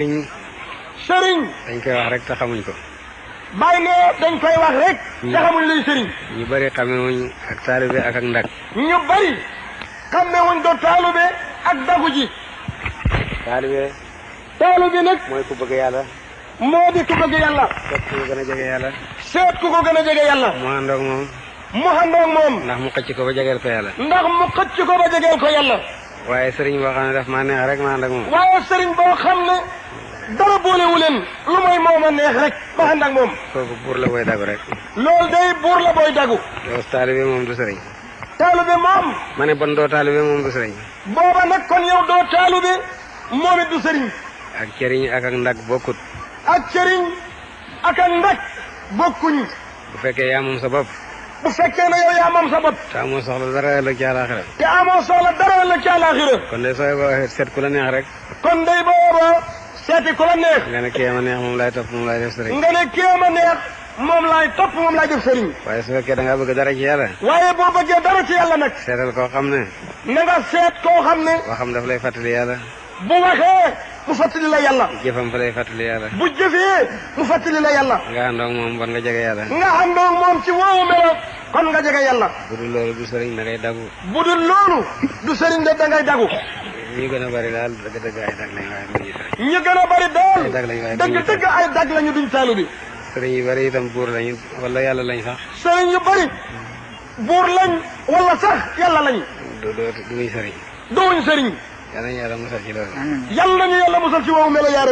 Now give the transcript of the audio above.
sëriñ dañ koy wax rek te xamuñ ko. bàyyi ne dañ koy wax rek te xamuñ luy sëriñ. ñu bëri xamewuñ ak taalibe ak ndag. ñu bëri xamewuñ do taalibe ak dagu ji. taalibe nag mooy ku bëgg yàlla. moo di ku bëgg yàlla. seet ku ko gën a jege yàlla. seet ku ko gën a jege yàlla. mu àndoog moom. mu àndoog moom. ndax mu xëcc ko ba jegeel ko yàlla. ndax mu xëcc ko ba jegeel ko yàlla. waaye sëriñ boo xam ne daf maa neex rek ma ànd ak moom. waaye sëriñ boo xam ne dara boolewu leen lu mooy moom a neex rek ma ànd ak moom. kooku buur la booy dagu rek. loolu day buur la booy dagu. yow taalibe moom du sëriñ. taalibe moom. ma ne bon doo taalibe moom du sëriñ. booba nag kon yow doo taalibe moom it du sëriñ. ak cëriñ ak ndag bokkut. ak cëriñ ak ndag bokkuñu. bu fekkee yaa moom sa bopp. bu fekkee ne yow yaa moom sa bopp. te amoo soxla dara ëllëg ci àllaaxira. te amoo soxla dara ëllëg ci àllaaxira. kon de sooy boo seet ku la neex rek. kon day booba seeti ku la neex. nga ne kii ma neex moom laay topp moom laay def sëriñ. nga ne kii ma neex moom laay topp moom laay def sëriñ. waaye su fekkee da ngaa bëgg dara ci yàlla. waaye boo bëggee dara ci yàlla nag. seetal koo xam ne. na nga seet koo xam ne. waxam daf lay fàttali yàlla. bu waxee mu fàttali la yàlla. jëfam fa lay fàttali yàlla. bu jëfee mu fàttali la yàlla. nga àndoog moom bon nga jege yàlla. nga àndoog moom ci woowu melo kon nga jege yàlla. bu dul loolu du sëriñ da ngay dagu. bu dul loolu du sëriñ de da ngay dagu. ñu gën a bari daal dëgg-dëgg ay dag lañ waaye duñu sëriñ. ñu gën a bari daal ay dag lañ waaye duñu dëgg ay dag lañu duñ taalu bi. sëriñ yu bari itam buur lañu wala yàlla lañ sax. sëriñ yu bari buur lañ wala sax yàlla lañ. duñu sëriñ. duñ sëriñ. yàlla ñu yàlla musal ci loolu. yàlla ñu yàlla musal ci woowu melo yaa